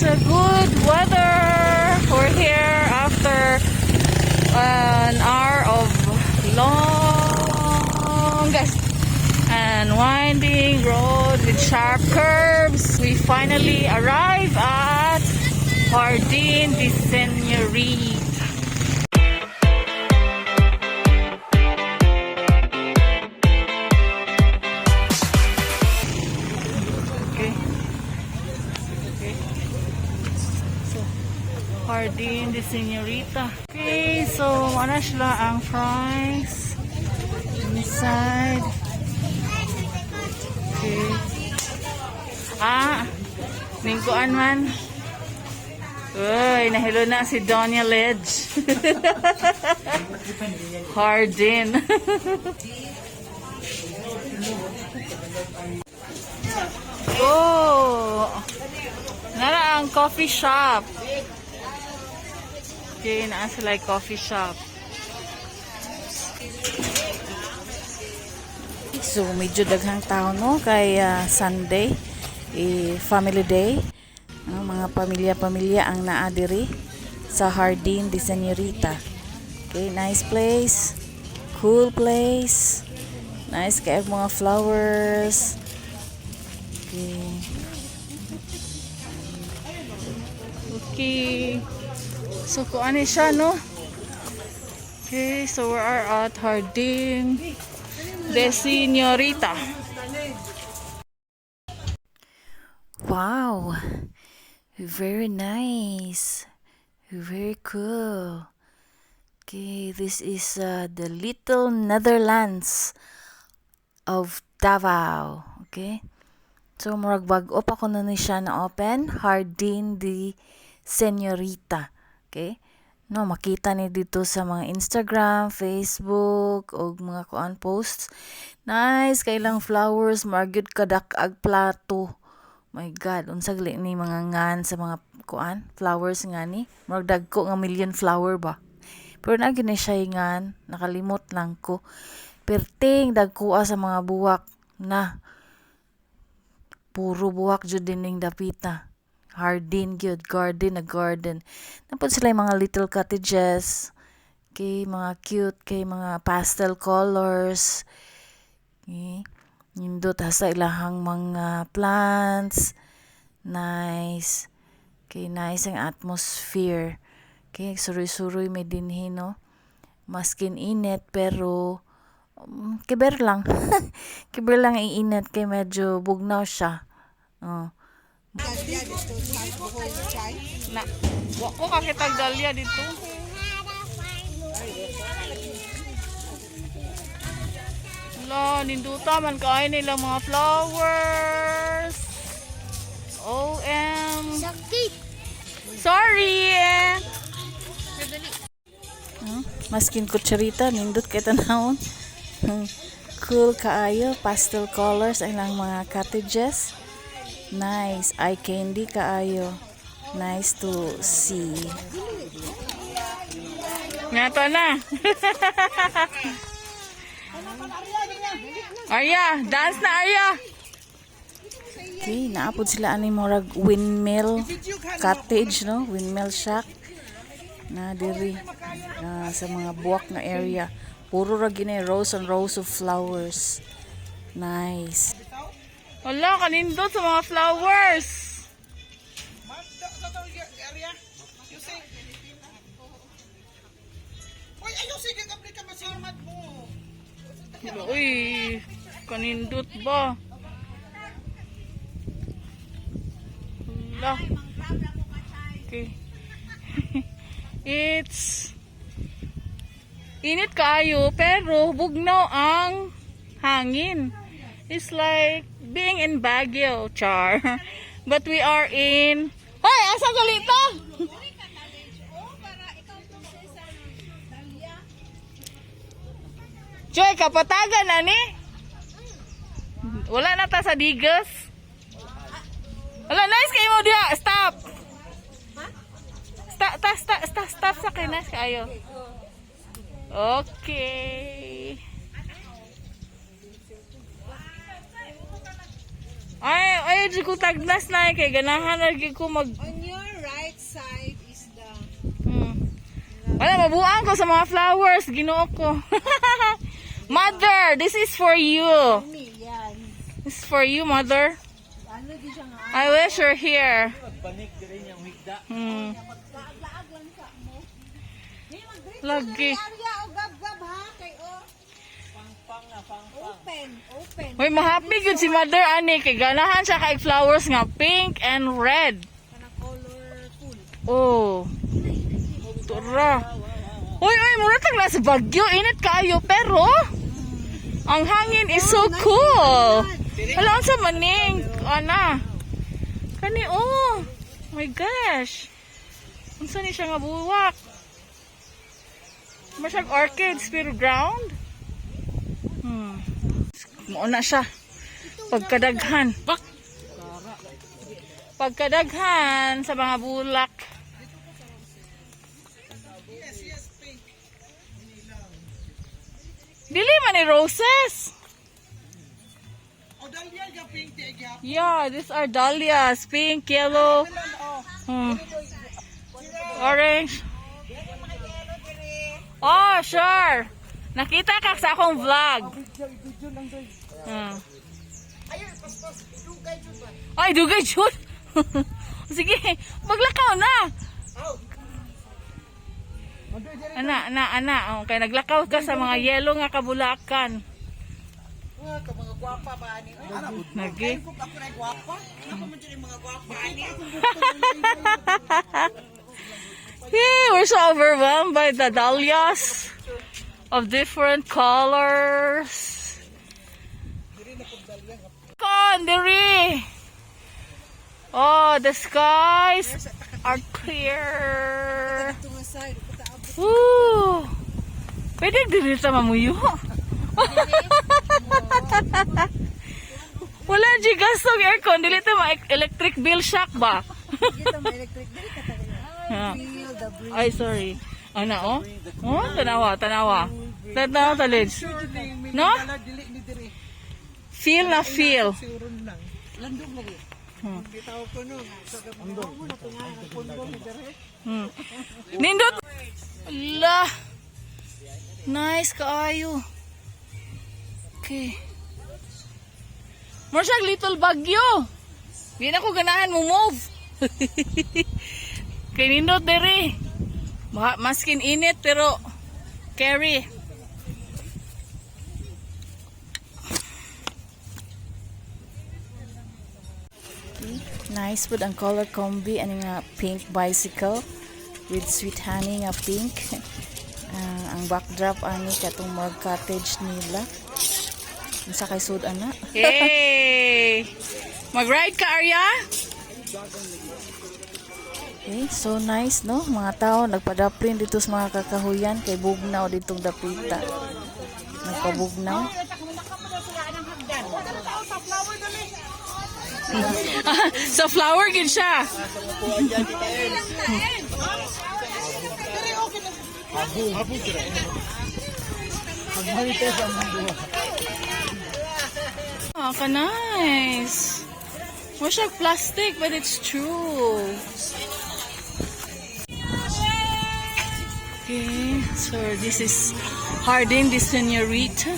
It's a good weather. We're here after an hour of longest and winding road with sharp curves. We finally arrive at Jardin de Senorita. Okay. Okay. So, Jardin de Senorita. Okay, so ano sila ang fries inside. Okay. Ah, ningkuan man. Uy, nahilo na si Doña Ledge. Hardin. Oh! Nara ang coffee shop. Okay, naa sila yung coffee shop. So medyo daghang tao, no, kay Sunday, eh, family day. No, mga pamilya-pamilya ang naa diri sa Jardin de Senorita. Okay, nice place. Cool place. Nice kay mga flowers. Okay. Okay. So, kung ano siya, no? Okay, so we are at Jardin de Senorita. Wow. Very nice. Very cool. Okay, this is the Little Netherlands of Davao. Okay. So, murag bag-o pa ko na ni siya na open. Jardin de Senorita. Okay. No, makita ni dito sa mga Instagram, Facebook, og mga kuan posts. Nice kay lang flowers, murag gyud kadak-ag plato. My God, unsa gali ni mga ngan sa mga kuan, flowers nga ni. Murag dagko nga million flower ba. Pero naa gyud ni siya ngan, nakalimot lang ko. Perting dagkoa sa mga buwak na. Puro buwak jud dining dapita. Hardin gyud, garden na garden. Napod sila yung mga little cottages. Okay, mga cute kay mga pastel colors. Okay. Nindot hasta ilahang mga plants. Nice. Okay, nice ang atmosphere. Okay, suroy-suroy may dinhi, no. Maskin init pero kiber lang. Kiber lang ang init kay medyo bugnaw siya. Oh. Na, wa ko kakitag dalya dito. Wala, ninduta man kaay nila mga flowers. OM. Sakit. Sorry. Maskin kutsarita, nindot kay tanawon. Cool kaayo, pastel colors ang ilang mga cottages. Nice, eye candy kaayo. Nice to see. Ngato na. Arya, dance na, Arya. Okay, naapod sila ani murag windmill cottage, no? Windmill shack. Na diri na sa mga buwak nga area. Puro ra gini rows and rows of flowers. Nice. Wala, kanindot sa mga flowers. Uy, ayaw, sige, kapli ka masimad mo. Uy, kanindot ba? Wala. Okay. It's init kaayo pero bugnaw ang hangin. It's like being in Baguio, char. But we are in. Hoy, asa galita? Joy, kapatagan na ni. Wala na ta sa digas. Wala, nice kayo mo diha. Stop. Stop, stop, stop, stop, stop sa kay nice kayo. Okay. Ay, ay, di ko tagnas na eh, kay ganahan na gyud ko mag On your right side is the Wala, mabuang ko sa mga flowers. Ginoo ko. Mother, this is for you. Me, yan. This is for you, mother. Ano di siya nga? I wish you're here. Laag-laag lang sa mo. Hey, mag-drink Lagi. Arya o gab-gab ha kay o. Pang na pang. Open, open. Uy, mahappy gyud si mother ani kay ganahan siya kay flowers nga pink and red. Kanang colorful. Oh. Tura. Uy, uy, mura tag nasa Baguio, init kaayo pero ang hangin is so cool. Hala, unsa maning ana. Kani, oh. My gosh. Unsa ni siya nga buwak? Masyag orchids pero ground. Mao na siya. Pagkadaghan. Pagkadaghan sa mga bulak. Yes, pink. Dili man ni roses. O dahlia ga pink ti gyap. Yeah, these are dahlias. Pink, yellow, orange. Oh, sure. Nakita ka sa akong vlog. Ayun, paspas dugay jud ba. Ay, dugay jud. Sige, maglakaw na. Aw. Madoy diri. Ana, ana, ana. Oh, kay naglakaw ka sa mga yellow nga kabulakan. Wa ka mga gwapa ba ani? Ana Nagi. kung ako na gwapa. Ako man jud yung mga gwapa ani. Hey, we're so overwhelmed by the dahlias of different colors. Con, diri. Oh, the skies are clear. Ito nga side, pataabot. Woo! Pwede diri sa mamuyo. Wala di gastong aircon, dili ta ma electric bill shock ba? Kita may electric dili ka tayo. Feel the breeze. Ay, sorry. Ana, oh? Oh, tanawa, tanawa. Tanawa, talins. No? Dili ni diri. Feel na feel. Siguro lang. Landong lagi. Bitaw ko no. Sa gamay mo na tingahan ang pundo ni diri. Nindot! Ala! Nice kaayo. Okay. More siyang little Baguio. Di na ko ganahan mo move. Kay nindot diri. Maskin init pero carry. Nice pud ang color combi ani nga pink bicycle with sweet honey nga pink. Ang backdrop ani katong murag cottage nila. Unsa kay sud ana? Hey! Mag-ride ka, Arya? Okay, so nice, no? Mga tao nagpadaplin dito sa mga kakahuyan kay bugnaw ditong dapita. Nagpabugnaw. Sa flower gid siya. Oh, ka nice. Mo siya plastic but it's true. Okay, so this is Hardin de Senorita.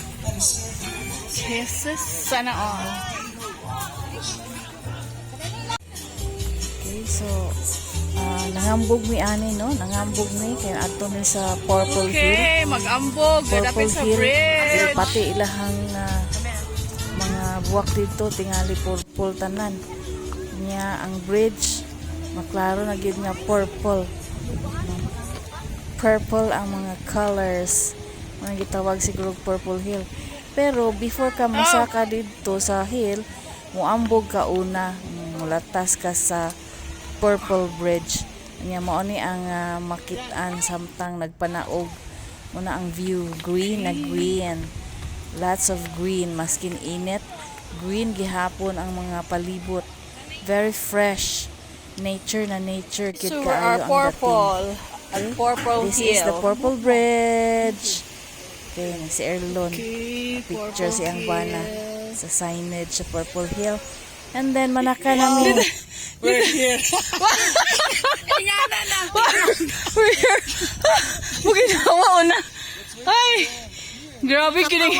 Kisses, sana all. Okay, so nangambog mi ani, no? Nangambog mi kay adto mi sa Purple Hill. Okay, mag-ambog. Purple Gadapit sa Hill. bridge. Pati ilahang mga buwak dito tingali purple tanan. Nya ang bridge maklaro na gyud nga purple. Purple ang mga colors. Mga gitawag siguro Purple Hill. Pero before ka mosaka didto sa hill, muambog ka una, mulatas ka sa Purple Bridge. Nya mao ni ang makit-an samtang nagpanaog. Muna ang view, green na green. Lots of green, maskin init. Green gihapon ang mga palibot. Very fresh. Nature na nature kid So, kaayo our ang dating. purple. Ang purple This hill. is the Purple Bridge. Okay, na si Erlon. Okay, Picture purple si ang bana hill. sa signage sa Purple Hill. And then manaka nami. We're here. We're here. Muginawa na. Ay! Grabe kining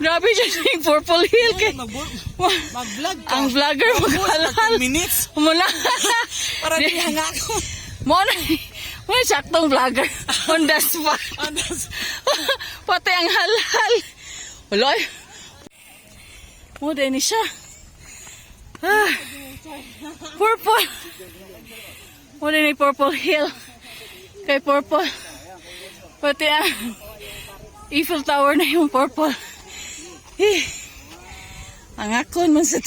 grabe siya yung Purple Hill kay Mag-vlog ka. Ang vlogger maghalal. Minutes. Mula. Para di hanga ako. Mo na mo na saktong vlogger on the spot. On the Pati ang halal. Wala ay. Mo din ni siya. Ah, purple. Mo din ni Purple Hill. Kay purple. Pati ang Eiffel Tower na yung purple. Eh, ang akon man sa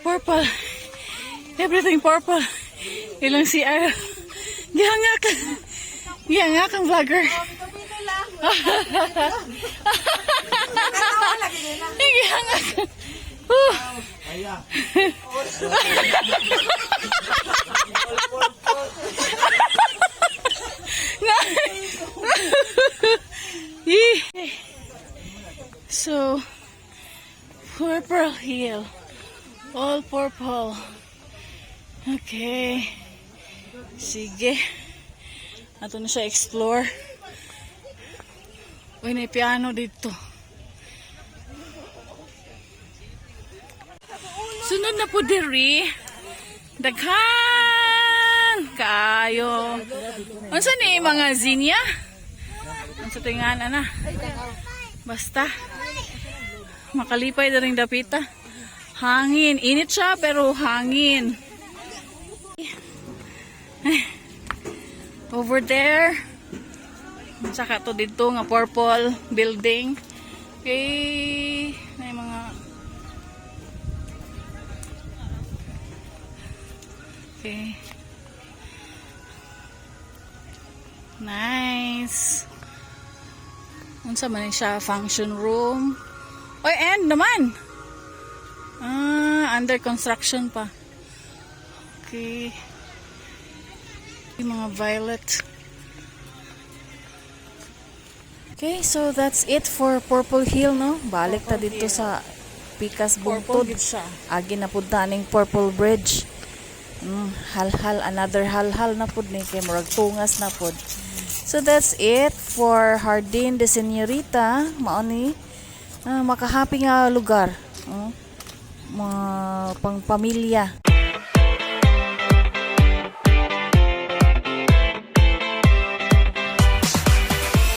purple. Everything purple. Ilang CR. Gihangak. Gihangak ang vlogger. Gihangak. Whew. Yee. So, Purple Hill. All purple. Okay. Sige. Ato na siya explore. Uy, may piano dito. Sunod na po diri. Daghan kaayo. Unsa ni mga zinnia? Unsa tingan ana? Basta makalipay na rin dapita. Hangin. Init siya pero hangin. Ay. Over there. Saka to dito nga purple building. Okay. May mga. Okay. Nice. Unsa man ni siya function room. Oy, end naman. Ah, under construction pa. Okay. Yung mga violet. Okay, so that's it for Purple Hill, no? Balik ta dito sa Pikas Purple Bungtod. gid siya. Agi na pud ta ning Purple Bridge. Halhal, another halhal na pud ni kay murag tungas na pud. So that's it for Jardin de Senorita. Mao ni makahappy nga lugar. Mga pangpamilya.